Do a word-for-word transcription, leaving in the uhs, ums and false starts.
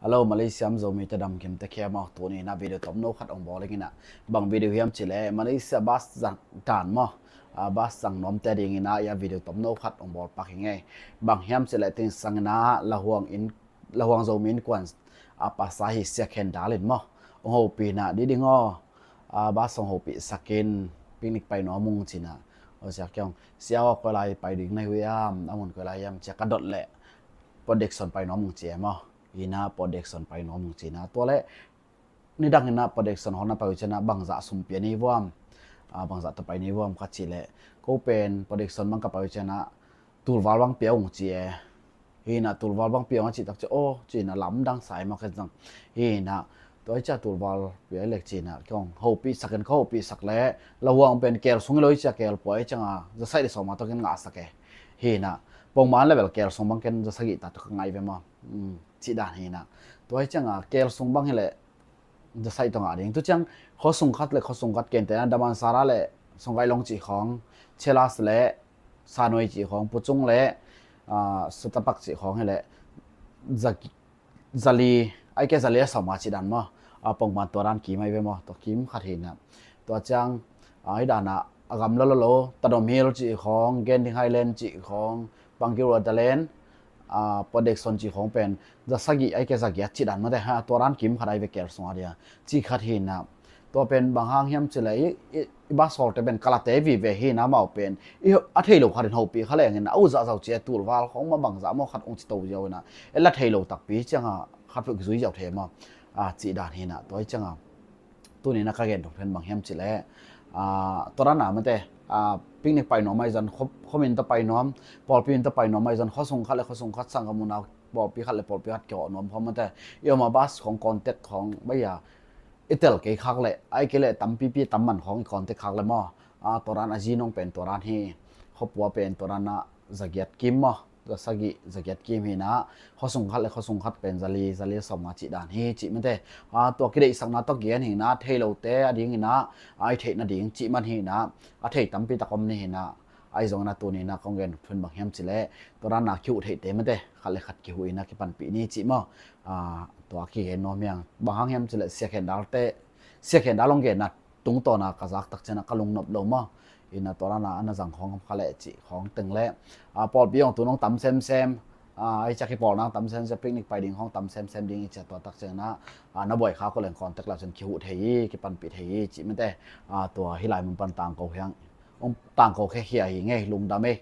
Hello Malaysia Zomi te, dam kim te, khia maw? Tuni in ah video tomno khat ong bawl ing in ah, bang video hiam cih leh Malaysia bus zang dan maw, ah, bus zang nuam te ding in ah, ia video tomno khat ong bawl pak ing ei. Bang hiam cih leh teng sang in ah Lahuang in, Lahuang Zomi Innkuan a pasa hi Sia Khen Dal in maw, ong hopih in ah, ding ding aw, ah, bus ong hopih sak in, picnic pai nuam ung ci in ah. Aw, sia kiang, sia aw, koi lai pai ding na hi uh hiam, a mun koi lai hiam ci a ka dot leh, Port Dickson pai nuam ung ci e maw. Hi in ah Port Dickson pai nuam ung ci in ah. Tua leh nidang in ah Port Dickson hong na pai uh ciang ah, bangzah sum pia ni vuam, ah, bangzah tawh pai ni vuam ka cih leh, ko pen Port Dickson bang ka pai uh ciang ah, tulval bang pia ung ci e. Hi in ah tulval bang pia ung a cih tak ciang, aw, ci in ah lamdang sa ei maw, ka zang. Hi in ah tua hi ciang tulval pia lek ci in ah, kong hopih sak in, ka hopih sak leh, Lahuang pen kel sung hi lo hi ciang, kel pua hi ciang a, za sagih le sawm nga tawh ken ngah sak e. Hi in ah pongman leh bel kel sung bang ken za sagih ta tawh ka ngah ve maw. Hmm, cih dan hi in ah. Tua hi ciang a kel sung bang hi leh za sagih tawh ngah ding. Tu ciang khuasung khat leh khuasung khat, ken te in ah Damansara leh Sungai Long cih khawng, Cheras leh Sanoi cih khawng, Puchong leh, ah, Sutapak cih khawng hi leh za, za li, ahih kei leh za li le sawm nga cih dan maw. Ah, pongman tua dan kim ahi ve maw, tua kim khat hi in ah. Tua ciang, ah, hi dan ah, a gamla lo lo, Tadom Hill cih khawng, Genting Highland cih khawng, Bangkok Wonderland, ah, Port Dickson cih khawng pen za sagih, ahih kei leh za giat cih dan maw te, ha, tua dan kim khat ahi ve kel sung a dia. Cih khat hi in ah. Tua pen bang hang hiam cih leh, i, i, i bus hawlte pen kalate vive hi in ah, amau pen i, a thei lo khat in hopih kha leng in ah, a uh zah zau ci e, tulval khawng maw bangzah maw khat ong ci to ziau in ah, e la thei lo takpi ciang a khat peuh kizui ziau thei maw, ah, cih dan hi in ah. Tua hi ciang a, tuni in ah ka gen thei pen bang hiam cih leh, ah, tua dan a maw te, ah, picnic pai nuam ahi zong, khuamin tawh pai nuam, pawlpi in tawh pai nuam ahi zong, khuasung khat leh khuasung khat, sanggam unau, pawlpi khat leh pawlpi khat kiho nuam khawm maw te, i om a bus khawng contact khawng, bai a, i tel kei khak leh, ahih kei leh tampipi tam man khawng i contact khak leh maw, ah, tua dan a zi nong pen tua dan hi, khuapua pen tua dan ah za giat kim maw, za sagih, za giat kim hi in ah, khuasung khat leh khuasung khat pen za li, za li le sawm nga cih dan hi, cih maw te. Ah, tua kideihsakna tawh gen hi in ah, thei lote a ding in ah, a i theih nading cih man hi in ah, a thei tampi tak om ni hi in ah, ahi zong in ah tuni in ah kong gen thei pen bang hiam cih leh, tua dan a kihuh theihte maw te, khat leh khat kihuh in ah kipanpih ni cih maw. Ah, tua kigen nuam hi ing. Bang hang hiam cih leh Sia Khen Dal te, Sia Khen Dal ong gen a tungtawn a ka zak tak ciang a ka lungnop lo maw. Hi in ah tua dan a, a na zang khawng kha leh cih khawng teng leh, ah, pawlpi ong tun ong tam semsem, ah, ahih ciang kipawl nang tam semsem, picnic pai ding khawng tam semsem ding i ci a, tua tak ciang a, ah, na buai khak uh leng contact la cun kihuh thei hi, kipanpih thei hi, cih maw te. Ah, tua hih lai mun pan tangko hi ing, ong tangko khia hi ing ei, lungdam ei.